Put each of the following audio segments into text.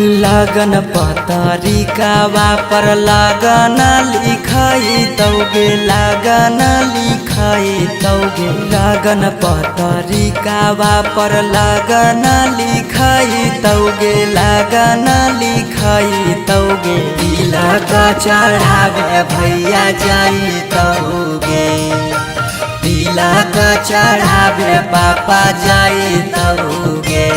लगन पतरिकावा पर लगन लिखाई तौगे, लगन लिखाई तौगे। लगन पतरिकावा पर लगन लिखाई तौगे, लगन लिखाई तौगे। तिलक चढ़ावे भैया जाई तौगे, तिलक चढ़ावे पापा जाई तौगे।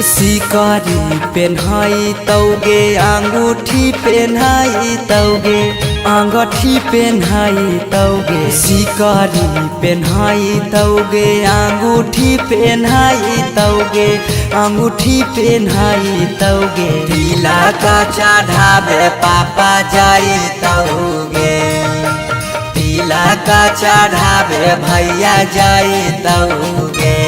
सिकरी पेन्हाई तौगे, अंगूठी पेन्हाई तौगे, अंगूठी पेन्हाई तौगे। सिकरी पेन्हाई तौगे, अंगूठी पेन्हाई तौगे, अंगूठी पेन्हाई तौगे। तिलक चढ़ावे पापा जाई तौगे, तिलक चढ़ावे भैया जाई तौगे।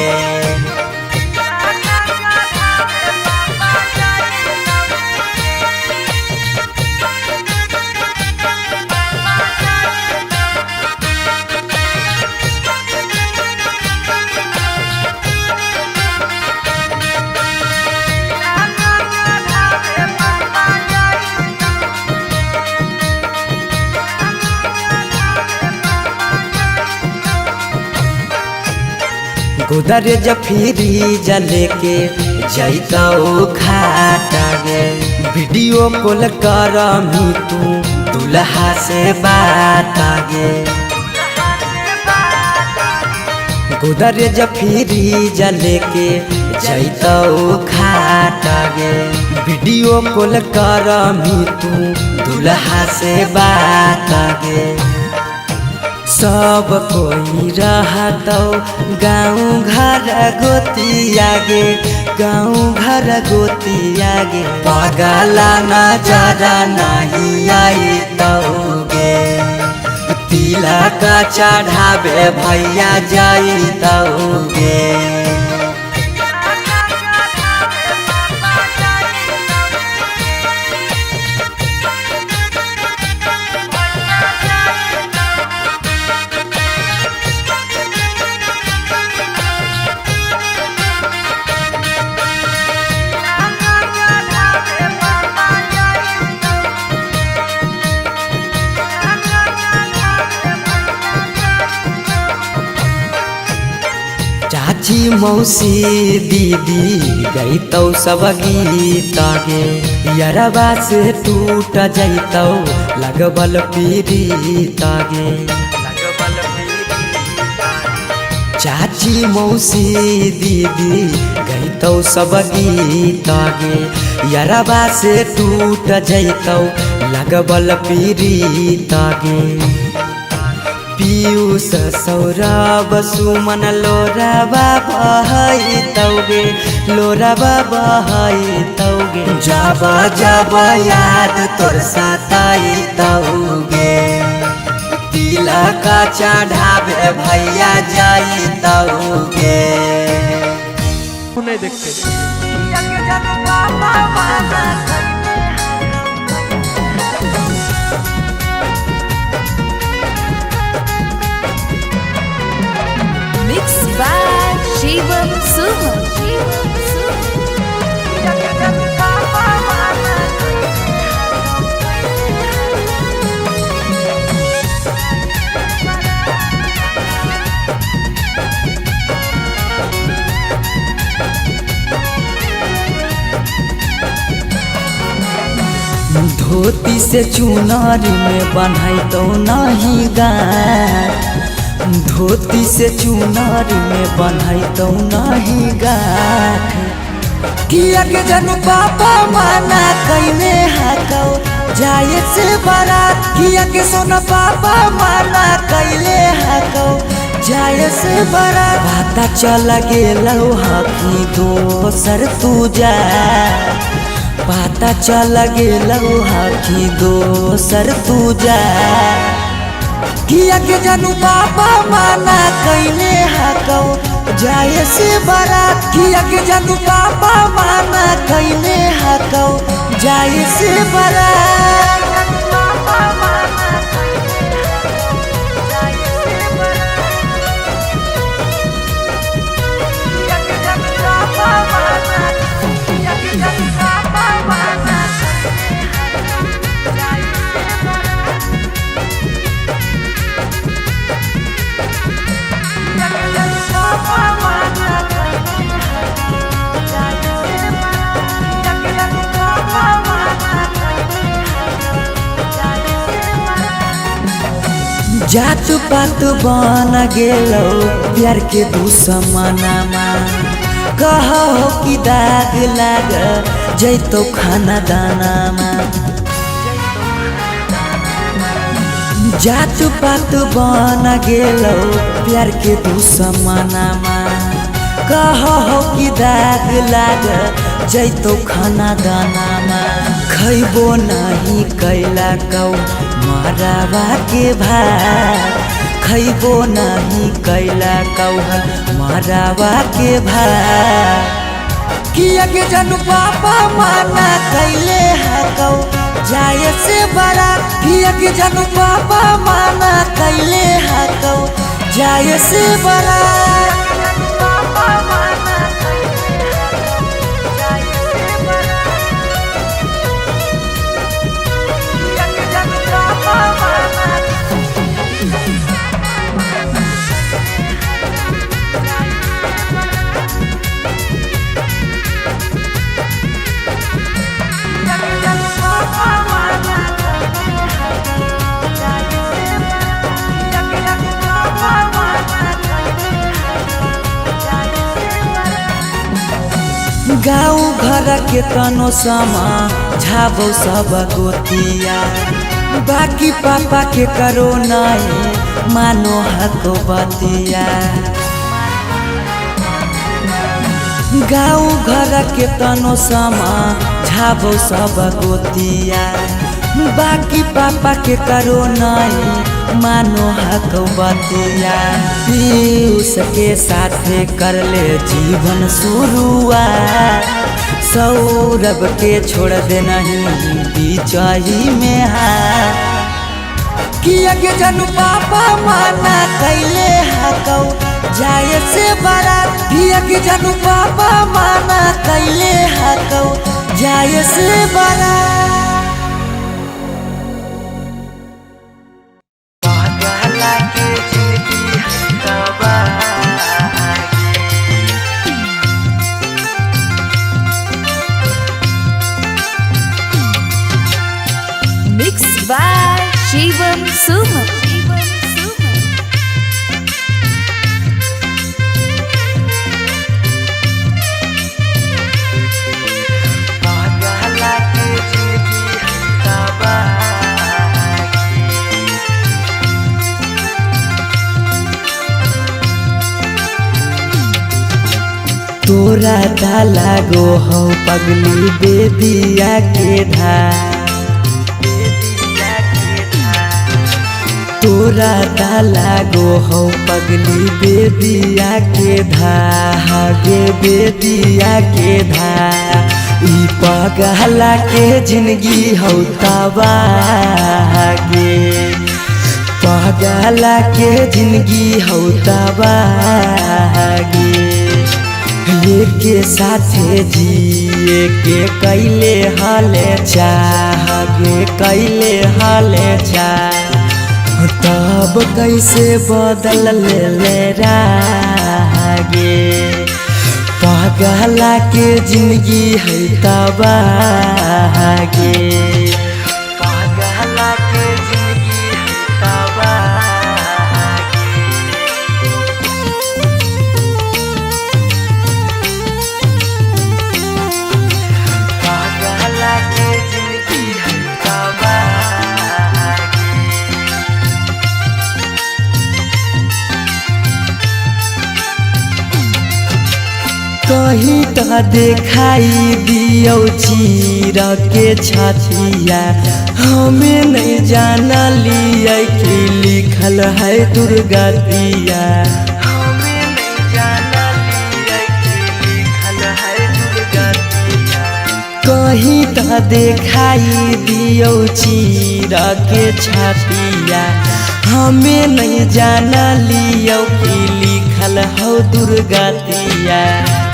गोदरेज फ्रीज लेके जैतौ खाटा गे, वीडियो कॉल करमी तू दुल्हा से बात गे। गोदरेज फ्रीज लेके जैतौ खाटा गे, वीडियो कॉल करमी तू दुल्हा से बात गे। सब कोई रहतौ गाँव घर गोतिया गे, गाँव घर गोतिया गे। पगला नजर नहीं आई तौगे, तिलक चढ़ावे भैया जाई तौगे। चाची मौसी दीदी गईतौ सब गीत गे, यरबा से टूट जैतौ लगबल पीरीत गे। चाची मौसी दीदी गईतौ सब गीत गे, यरबा से टूट जैतौ लगबल पीरीत गे। पीयूष सौरभ सुमन लोराबा बहई तौगे, लोराबा बहई तौगे। जब जब याद तोर सताई तौगे, तिलक चढ़ावे भैया जाई तौगे। नहीं देखते Mix by Shivam Suhan. धोती से चुनरी में बन्हाई तो नहीं गाँठ, धोती से चुनरी में बन्हाई तो नहीं गाँठ। किया के जन पापा माना कैने हाकौ जाए से बारात, किया के सोना पापा माना कैले हाकौ जाए से बारात। पता चल गेलौ हकी दोसर तू जा, पता चल गेलौ हकी दोसर तू जा। किया के जानू पापा माना कैले हाकौ जाए से बारात, किया के जानू पापा माना कैले हाकौ जाए से बारात। Bye. जात पात बन गेलो प्यार के दुश्मनामा। कहो कि दाग लाग जैतो खाना दानामा। जात पात बन गेलो प्यार के दुश्मनामा। कहो कि दाग लाग जैतो खाना दानामा। खैबो नाही कैला कौ मारावा के भात। खैबो नाही कैला कौहल मारावा के भात। किया के जानू पापा माना कैले हकौ जाए से बड़ा। किया के जानू पापा माना कैले हकौ जाए से बड़ा। गाँव घर के तनो समा झाबो सब गोतिया। बाकी पापा के करो नहीं मानो हको बतिया। गाँव घर के तनो समा झाबो सब गोतिया। बाकी पापा के करो नहीं मानो हको बतिया। पीयूष के साथे कर ले जीवन शुरुआत। सौरभ के छोड़ दे नहीं बीचही में हाथ। किया के जानू पापा माना कैले हकौ जाए से बड़ा। किया के जानू पापा माना कैले हकौ जाए से बड़ा। Mixed by Shivam Suman. तोरा ताला गो हो पगली बेदिया के धार। तोरा ताला गो हो पगली बेदिया के धागे बेदिया के धा। ई पगला के जिंदगी हौ तबागे। पगला के जिंदगी हौ तबागे। के साथे जिए के कैले हाले चाह गे कैले हाले चाह। तब कैसे बदल ले रागे। पगला के जिंदगी है तबागे। पगला के जिंदगी है तबागे। पगला के जिंदगी है तबागे। कहीं तो दिखाई दियो चीर के छातिया। हमें नहीं जाना लिया कि लिखल है दुर्गतिया। हमें नहीं जाना लिया कि लिखल है दुर्गतिया। कहीं तो दिखाई दियो चीर के छातिया। हमें नहीं जाना लियो कि लिखल हो दुर्गतिया।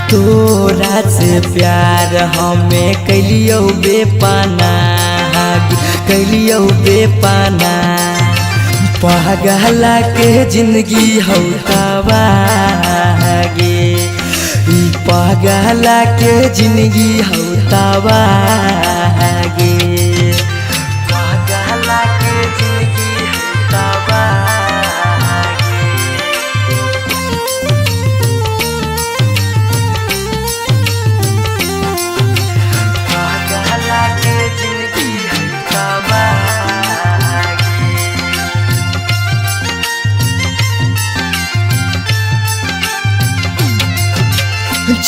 तोरा से प्यार हमें कैलियो बेपाना कैलियो बेपाना। पगला के जिंदगी हौ तबागे। ई पगला के जिंदगी हौ तबागे। पगला के जिंदगी हौ तबागे।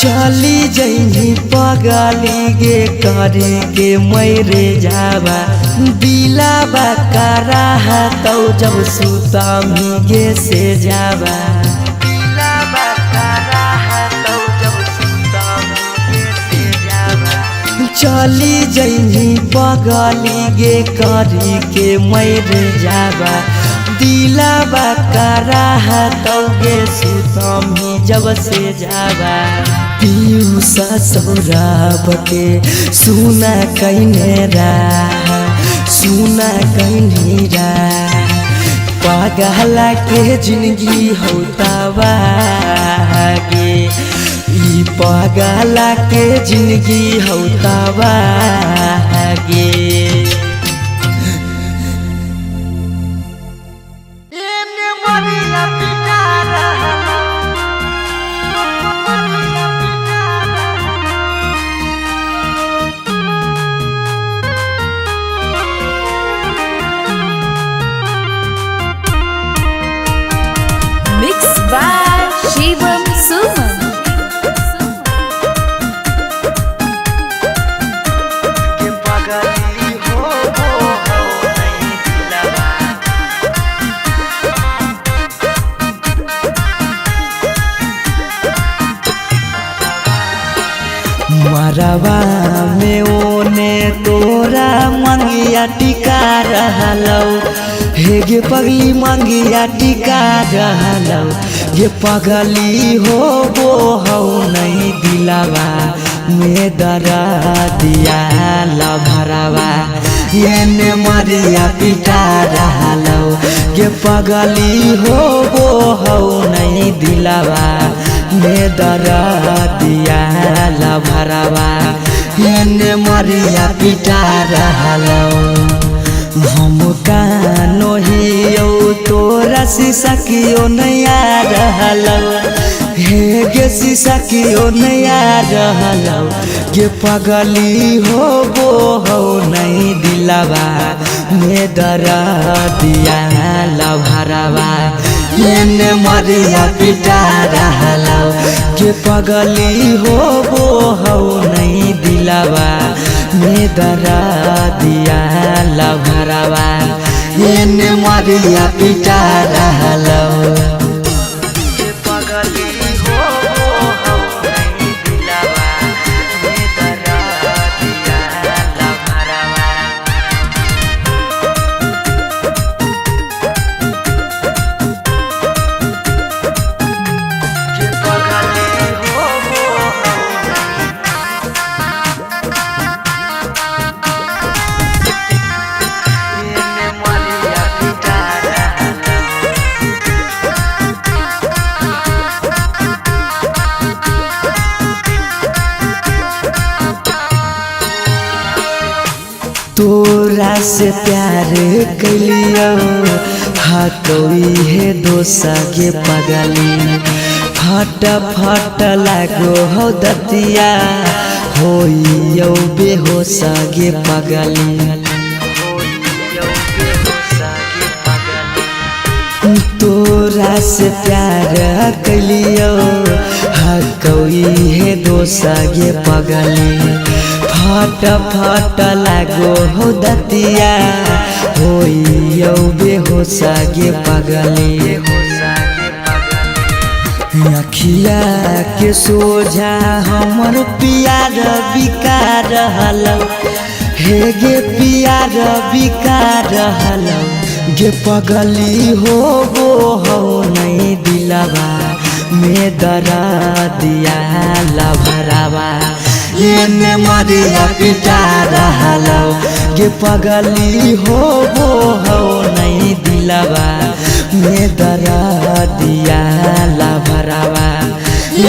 चली जइनी पगली गे करे के मैरे जावा दिलावा करा तौ जब सुतमी गे से जावा दिलावा करा तौ जब सुतमी गे से जावा। चली जइनी पगली गे करे के मैरे जावा दिलावा करा तौ गे सुतमी जब से जावा। पीयूषा सौरभ के सुना कैने रा सुना कैने रा पागला के जिंदगी होतावा गे ई पागला के जिंदगी होतावा गे। Mix by Shivam Suman. के पगली हो हो नहीं दिलवा मरवा में ओने तोरा मंगिया टिका रहलौ हे गे पगली मंगिया टिका रहलौ गे पगली हो वो हौ नहीं दिलवा में दरा दिया लभरवा एने मरिया पिटा रहलौ गे पगली हो वो हौ नहीं दिलवा में दरा दिया लभरवा एने मरिया पिटा रहलौ। हम कानो हियौ तोरा शीशा कियो नैया रहलौ हे गे शीशा कियो नैया रहलौ गे पगली हो वो हौ नहीं दिलवा में दरा दिया लभरवा एने मरिया पिटा रहलौ गे पगली हो वो हौ नहीं दिलवा में दरा दिया लभरवा एने मरिया पिटा रहलौ। पगली हो वो हौ नहीं दिलवा में दरा दिया लभरवा। के पगली हो वो हौ एने मरिया पिटा रहलौ। तोरा से प्यार कैलियो हाथोई हे दोसा के पगली फट फट लागो हो दतिया होइयो बेहोशा गे पगली तोरा से प्यार कैलियो हकौई हे दोसा गे पगली फट फट लागो हो दतिया होइयो बेहोशा गे पगली। अखिया के सोझा हमर पियार बिका रहलौ हे गे पियार बिका रहलौ गे पगली हो वो हौ नहीं दिलवा में दरा दिया लभरवा एने मरिया पिटा रहलौ गे पगली हो वो हौ नहीं दिलवा में दरा दिया लभरवा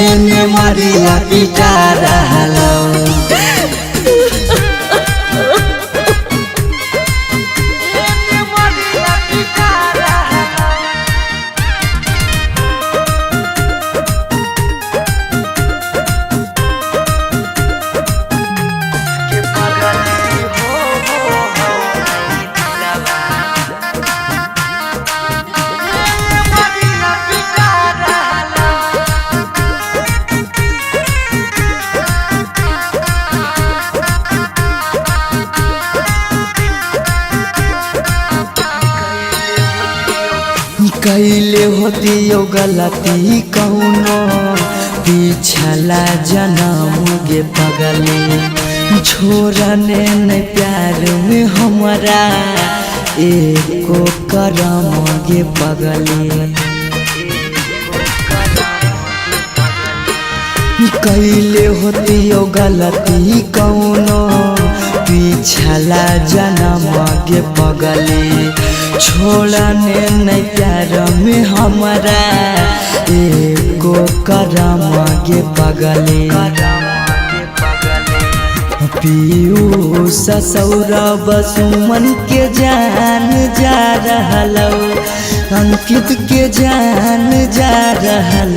एने मरिया पिटा रहलौ। कैले होती यो गलती कौनो पिछला जन्म गे पगली। छोड़ने न प्यार में हमारा एको करम गे पगली। कैले होती यो गलती कौनो पिछला जन्म गे पगली। छोड़ने न प्यार में हमारा एको करम गे पगली। पीयूष सौरभ सुमन के जान जा रहल, अंकित के जान जा रहल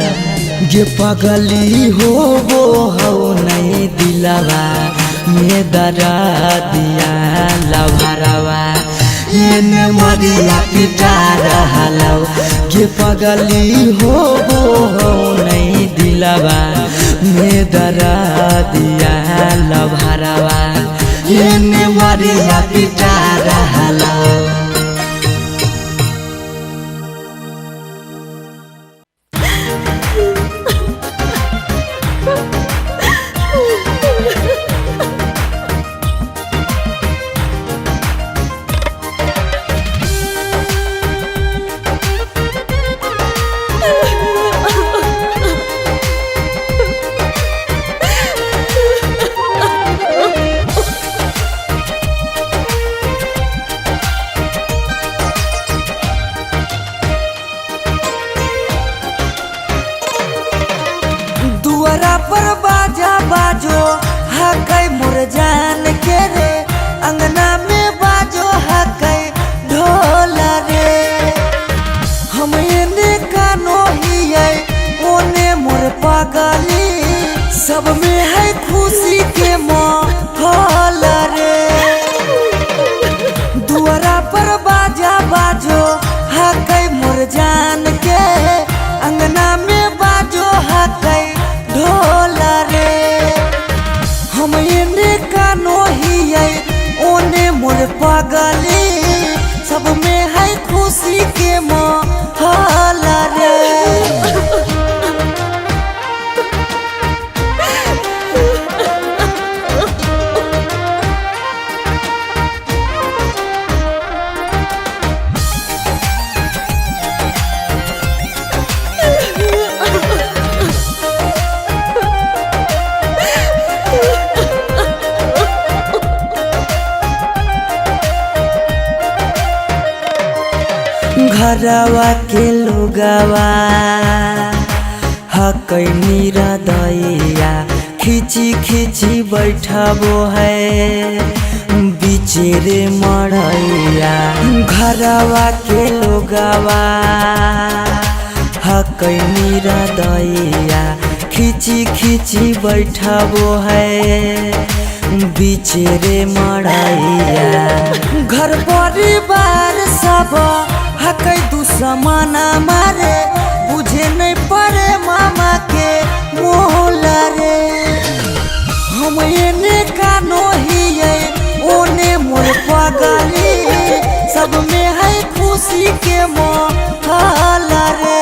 गे पगली। हो वो हो नहीं दिलवा में दरा दिया लभरवा एने मरिया पिटा रहल गे पगली। हो वो हो नहीं दिलवा में दरा दिया लभरवा एने मरिया पिटा रहल। दुआरा पर बाजा बाजो हकै मोर जान के रे, अंगना में बाजो हकै ढोल रे। हम एने कानो हियै ओने मोर पगली, सब में है खुशी के माहौल रे। दुआरा पर बाजा बाजो हकै मोर जान के, अंगना में बाजो हकै ढोल रे। हम एने कानो हियै ओने मोर पगली, सब में है खुशी के माहौल रे। घरवा के लोगवा हकै निरदैया, खिची खिची बैठबो है बिचेरे मरैया। घरवा के लोगवा हकै निरदैया, खिची खिची बैठबो है बिचेरे मरैया। घर परिवार सब हकै दुश्मन मारे, बुझे नहीं पड़े मामा के मोहला रे। हम एने कानो हियै ओने मोर पगली, सब में है खुशी के माहौल रे।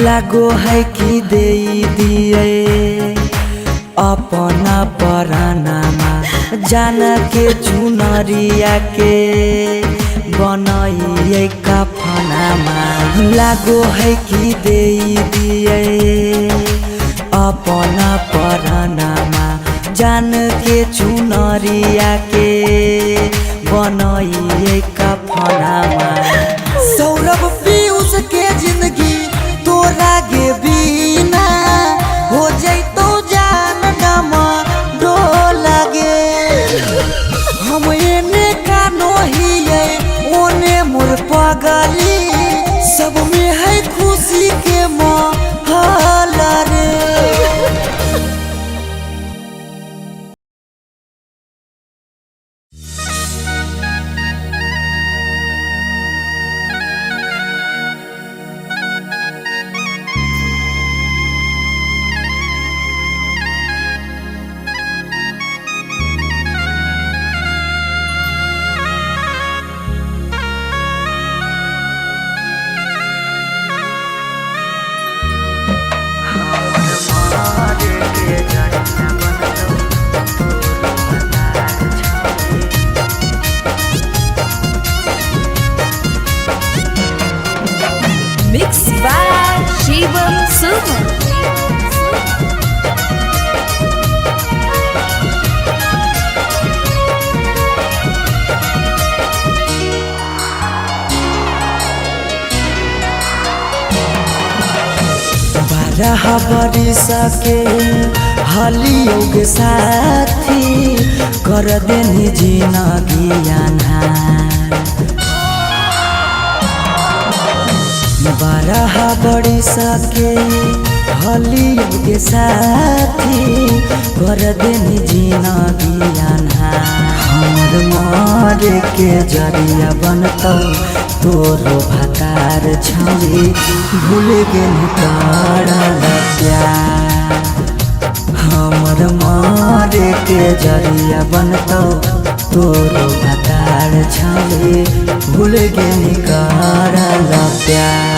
लागो है कि दे दिए अपना परानामा, जान के चुनरिया के बनाइए कफनामा। लागो है कि दे दिए अपना परानामा, जान के चुनरिया के बनाइए कफनामा। सौरभ पीयूष के जिंदगी तोरा गे बिना हो जैतो जान डमा डोला गे। हम एने कानो हियै ओने मोर पगली, सब में है खुशी के माहौल जरिया बनतौ तोरो भतार छौरी। Mix by Shivam Suman. 12 बरिस के हलियो के साथी कर देनी जिनगी अन्हार। 12 बरिस के हलियो के साथी कर देनी जिनगी अन्हार। हमर मरे के जरिया बनतौ तोरो भतार छौरी, भूल गेली करल प्यार। हमर मरे के जरिया बनतौ तोरो भतार छौरी, भूल गेली करल प्यार।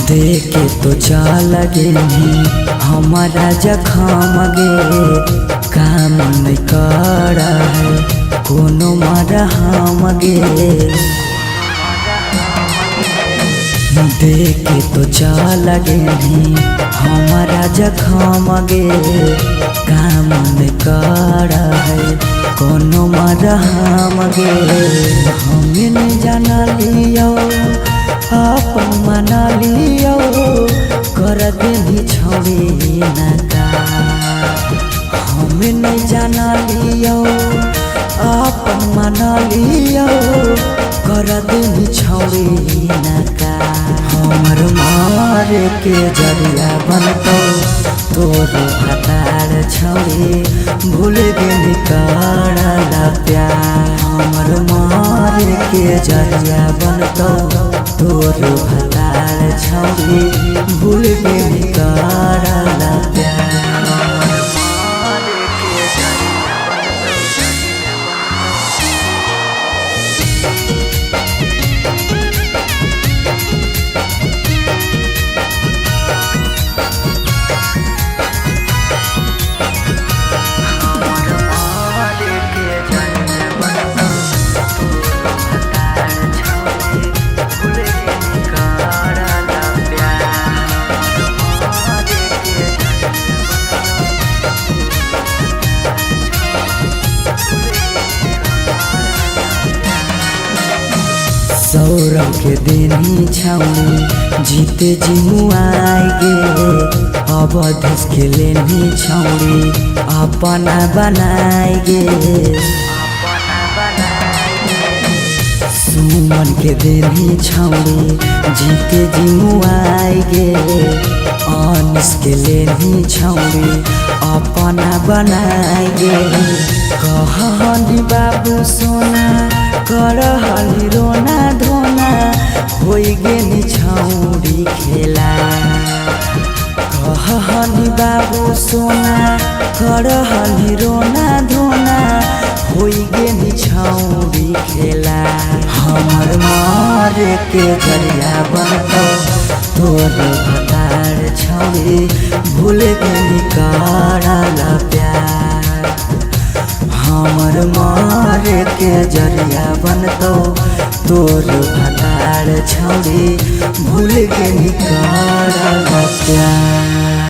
देखे तो चल गेली हमारा जखम गे, काम नहीं कर है कोनो मरहम गे। देखे तो चल गेली हमारा जखम गे, काम नहीं कर है कोनो मरहम गे। हमें नहीं जाना लियो अपन मना लियो, कर देनी छौरी नका। हमें नहीं जाना लियो अपन मना लियो, कर देनी छौरी नका। हमर मारे के जरिया बनतौ तोरो भतार छौरी, भूल गेली करल प्यार। हमर मारे के जरिया बनतौ तोरो भतार छौरी, भूल गेली करल प्यार। सौरभ के देनी छौरी जीते जिमुआए गे, अवधेश के लेनी छौरी अपना बनाए गे। सुमन के देनी छौरी जीते जिमुआए गे, अनिस के लेनी छौरी अपना बनाए गे। कहनी बाबू सोना करहली रोना धोना, होइ गेली छौरी खेला। कहनी बाबू सोना करहली रोना धोना, होइ गेली छौरी खेला। हमर मारे के जरिया बनतौ तोरो भतार छौरी, भूल गेली करल प्यार। हमर मारे के जरिया बनतौ तोरो भतार छौरी, भूल गेली करल प्यार।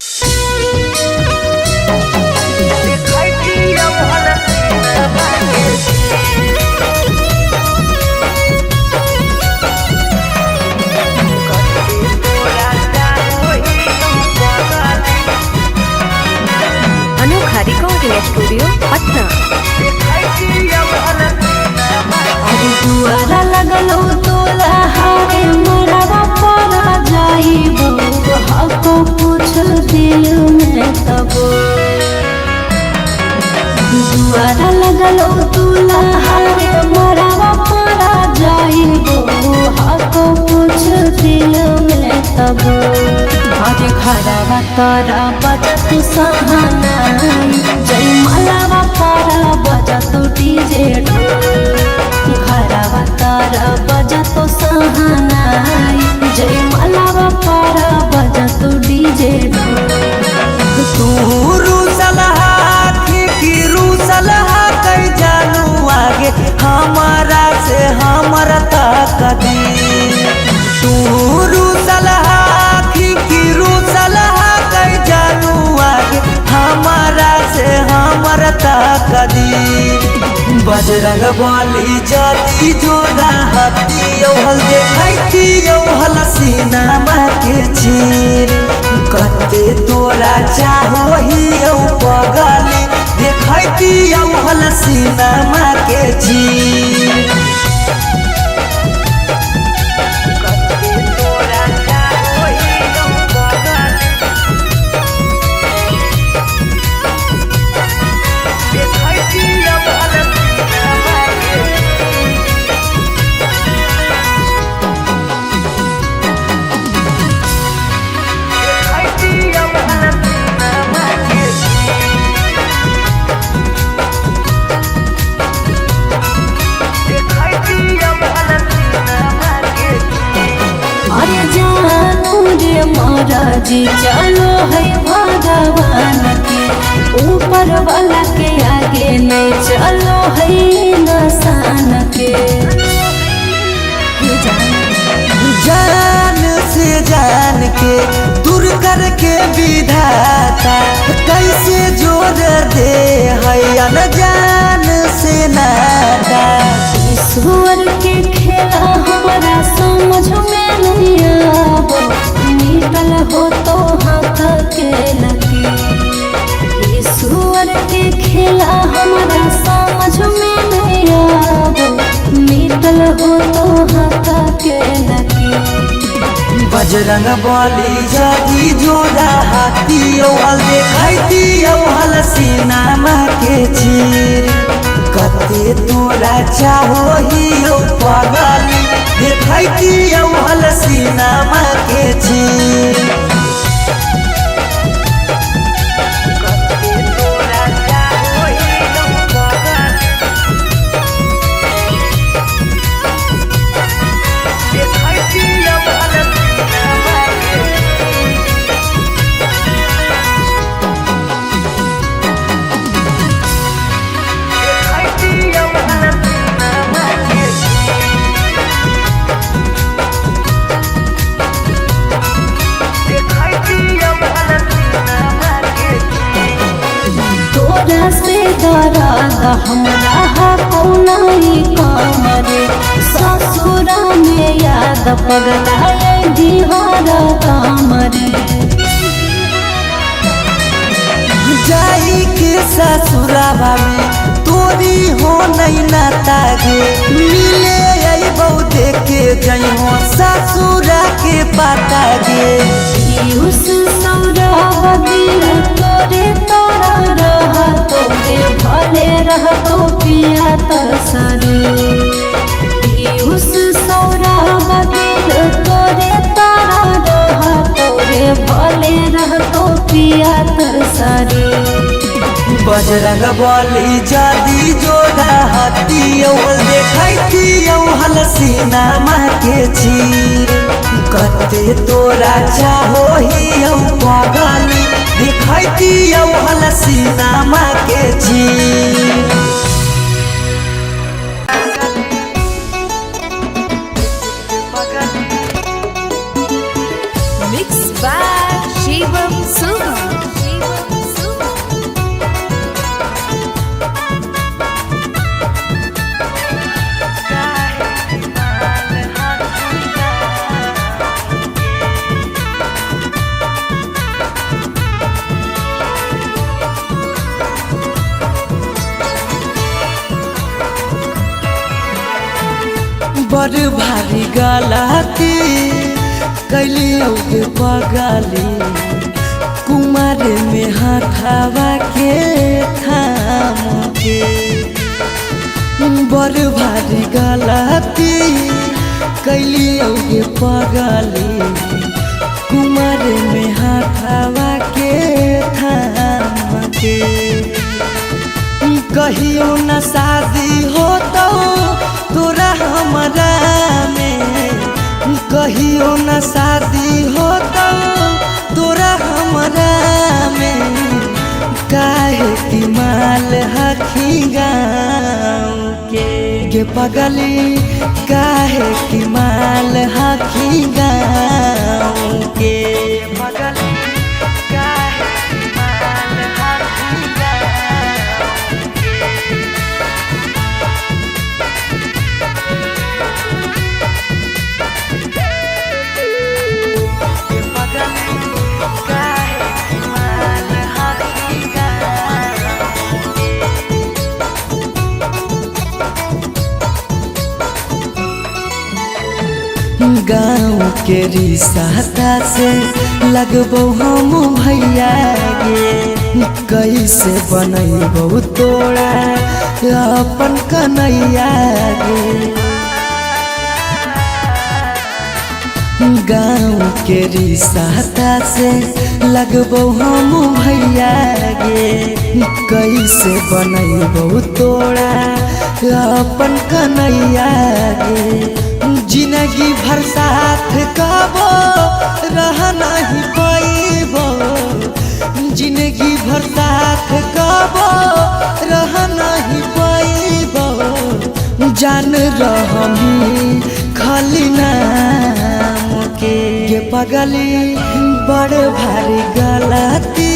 अनोखा रिकॉर्डिंग स्टूडियो पटना। अरे दुआरा लगलो तोला हारे मरवा लगलो दुल्हा रे मरावा परा जाइबो हको कुछ दिल में तब। अरे घरवा तोरा बजत सहानाई जय मलावा तारा बजत डीजे ढोल। घरवा तारा बजत सहानाई जय मलावा तारा बजत डीजे ढोल। तू रूसलहा की रूसलहा कई जानू आगे हमारा से हमरा तक दी। तू रूसलहा की रूसलहा कई जानू आगे हमारा से हमरा तक दी। बजरंग बली जाती जोड़ा हती औहल देखैती औहल सीनामा के चीर। कते तोरा चाहो ही औ पगली देखैती औहल सीनामा के चीर। कते तोरा चाहो ही औ पगली देखैती औहल सीनामा के अरे जानू रे महाराजी चलो है भगवान के ऊपर वाला के आगे नहीं चलो है नसान के। जान से जान के दूर करके विधाता कैसे जोड़ दे है अनजान से नाता। ईश्वर के खेला हमारा समझ में नहीं आबो मिटल हो तो हाथ के लकीर। ईश्वर के खेला हमारा समझ में नहीं आबो मिटल हो तो हाथ के लकीर। बजरंग बली जाती जोड़ा हाथी औहल देखैती औहल सीनामा के चीर। कते तोरा चाहो ही औ पगली देखैती औहल सीनामा के चीर। कते तोरा चाहो ही औ पगली देखैती औहल सीनामा के तोरा से दर्द हमरा कौनाई कमरे ससुरा में याद पगलाए बिहार कामरे। जाई के ससुरावा में तोरी हो नहीं नाता गे मिले अइबौ देखे जइहो ससुरा के पाता गे। पीयूष सौरभ दिल तोरे तोरा रह तोरे भले रह तो पिया तसरे। पीयूष सौरभ दिल तोरे तोरा रह तोरे भले रह तो पिया तसरे। बजरंग बली जादी जोड़ा हाथी औहल देखैती औहल सीनामा के चीर। कते तोरा चाहो ही औ पगली देखैती औहल सीनामा के चीर। Mix by Shivam Suvam. Shivam Suvam. बड़ भारी गलती कैलियौ के पगली कुमार में हथावा के थाम के। बड़ भारी गलती कैली गे पगली, कुमार में हाथावा के थाम के। कहियो न शादी हो तो तोरा हमरा में, कहियो न शादी हो तो तोरा हमरा में। काहे कि माल हखी गाँव के गे पगली, काहे कि माल हखी गाँव के पगली, काहे कि माल हखी गाँव के। गे पगली, काहे कि माल हखी गाँव के। गाँव के रिसाता से लगबो हम भैया गे, कैसे बनैबो तोरा अपन कन्हैया गे। गाँव के रिसाता से लगबो हम भैया गे, कैसे बनैबो तोरा अपन कन्हैया गे। जिंदगी भर साथ कबो रह नहीं पैबो, जिंदगी भर साथ कबो रह नहीं पैबो। जान रहमी खाली नाम के गे पगली, बड़ भारी गलती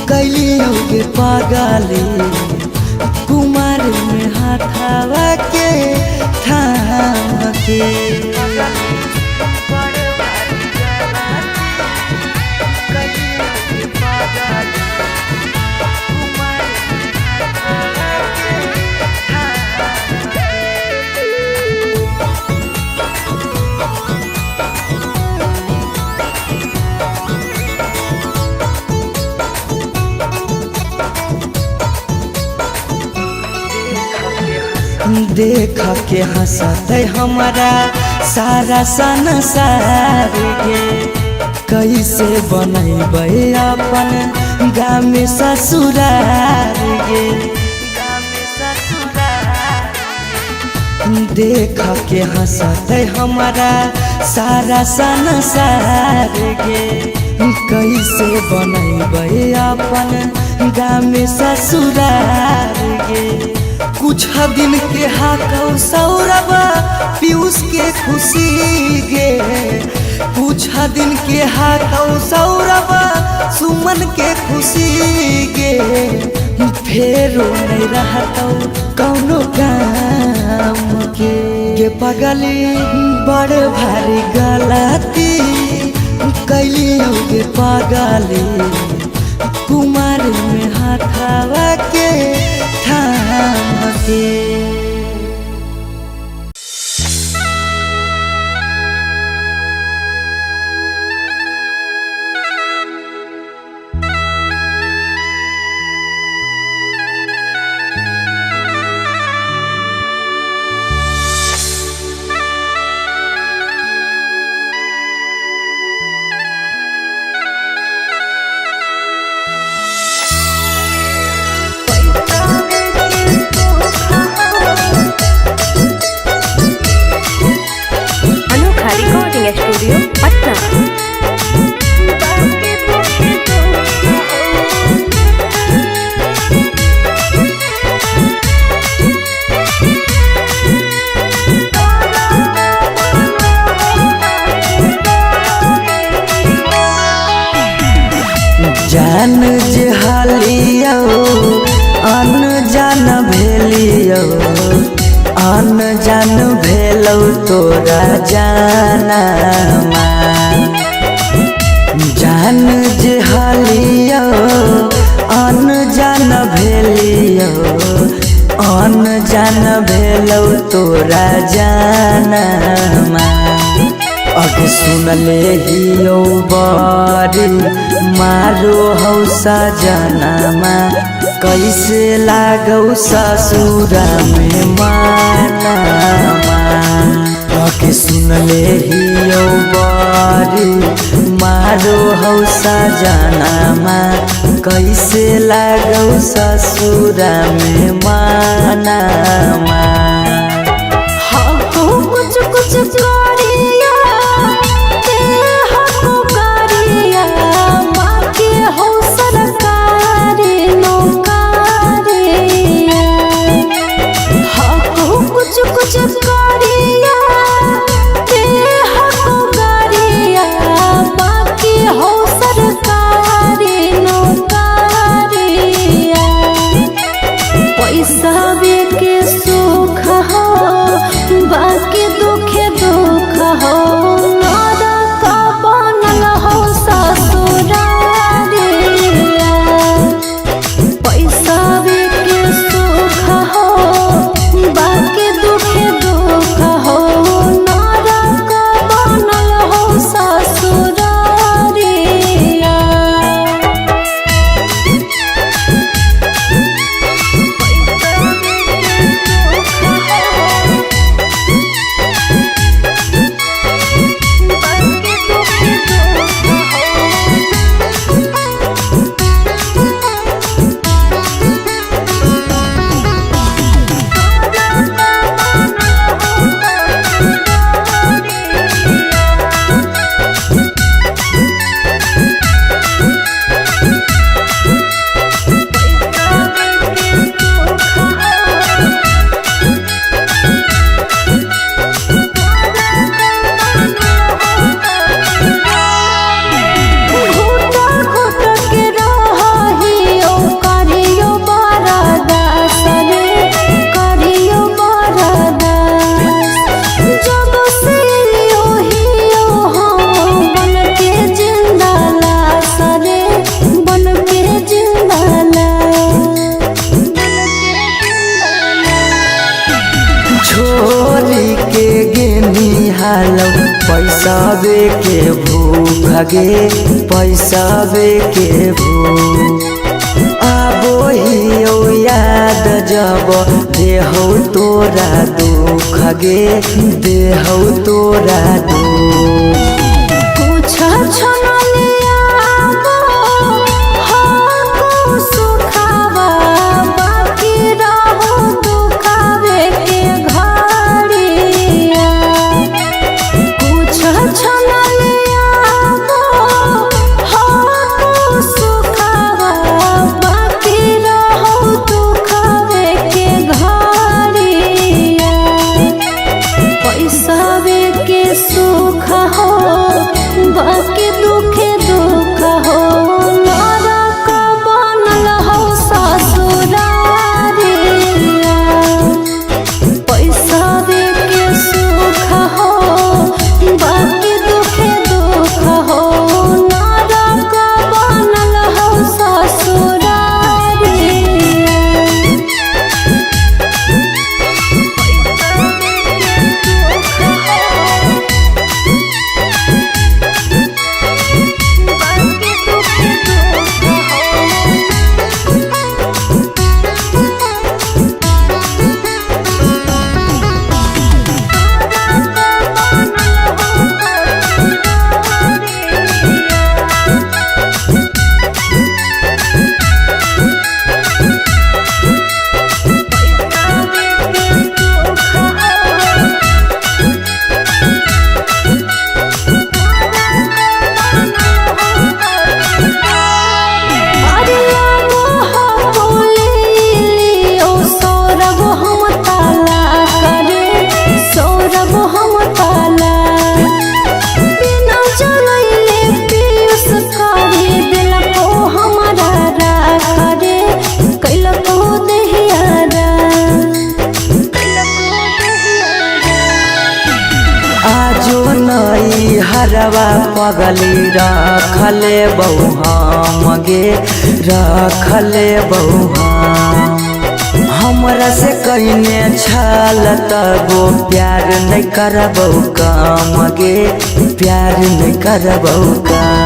कैली गे पगली, कुमार में हाथावा के थाम के। देख के हंसते हमारा सारा संसार गे, कैसे बनैबै अपन गाम ससुरार गे। देख के हंसते हमारा सारा संसार गे, कैसे बनैबै अपन गाम ससुरार गे। कुछ दिन के हाकौ सौरभ पीयूष के खुशी गे, कुछ दिन के हाकौ सौरभ सुमन के खुशी गे। फेरो नहीं रहतौ कौनो काम के गे पगली, बड़ भारी गलती कैली गे पगली, कुमार में हाथावा के थाम के। अनोखा रिकॉर्डिंग स्टूडियो पटना। जान जे हालियो अनजान भेलियो, अनजान भेलौ तोरा जाना। जान जे हालियो अनजान भेलियो, अनजान भेलौ तोरा जाना। अग सुनले हियो बरी मारो हौ सजनामा, कैसे लागौ ससुरा में मानामा। के सुन ले हियो बारी मारो हौ सजनामा, कैसे लागौ ससुरा में मानामा। हको कुछ कुछ करिया ते हको करिया, बाकी हो सरकारी नौकरिया। हको कुछ कुछ करिया ते हको करिया, बाकी हो सरकारी नौकरिया। पैसा के सुख हो बाकी दुखे दुख हो, नरक बनल हो ससुरारिया। पैसा के सुख हो बाकी दुखे दुख हो, नरक बनल हो ससुरारिया। घुट घुट के रहियो करियो बरदास रे, करियो बरदास। जब से ओहियो हम बन के जिंदा लाश रे, बन के जिंदा लाश। छोरी के गेनी हालौ पैसावे के भूख गे, पैसावे के भूख। आबो हियो याद जब देहौ तोरा दुख गे, देहौ तोरा दुख। कुछ छनलियाबो हको सुखावा, बाकी रहो दुखावे के घड़िया। कुछ छनलियाबो हको सुखावा, बाकी रहो दुखावे के घड़िया। पैसा के सुख हो बाकी दुखे दुख हो, नरक बनल हो ससुरारिया। पैसा के सुख हो बाकी दुखे दुख हो, नरक बनल हो ससुरारिया। अरे लागो हो बोलियो सौरभ हम ताला करे, सौरभ हम ताला। बिना जलैले पीयूष करे दिलको हमरा राख रे, कैलको देहियारा। आजो नई हरवा पगली रखले बहु हम गे, रखले बहु हम। हमरा से कइने छल तबो प्यार नहीं करबौ काम गे, प्यार नहीं करबौ काम।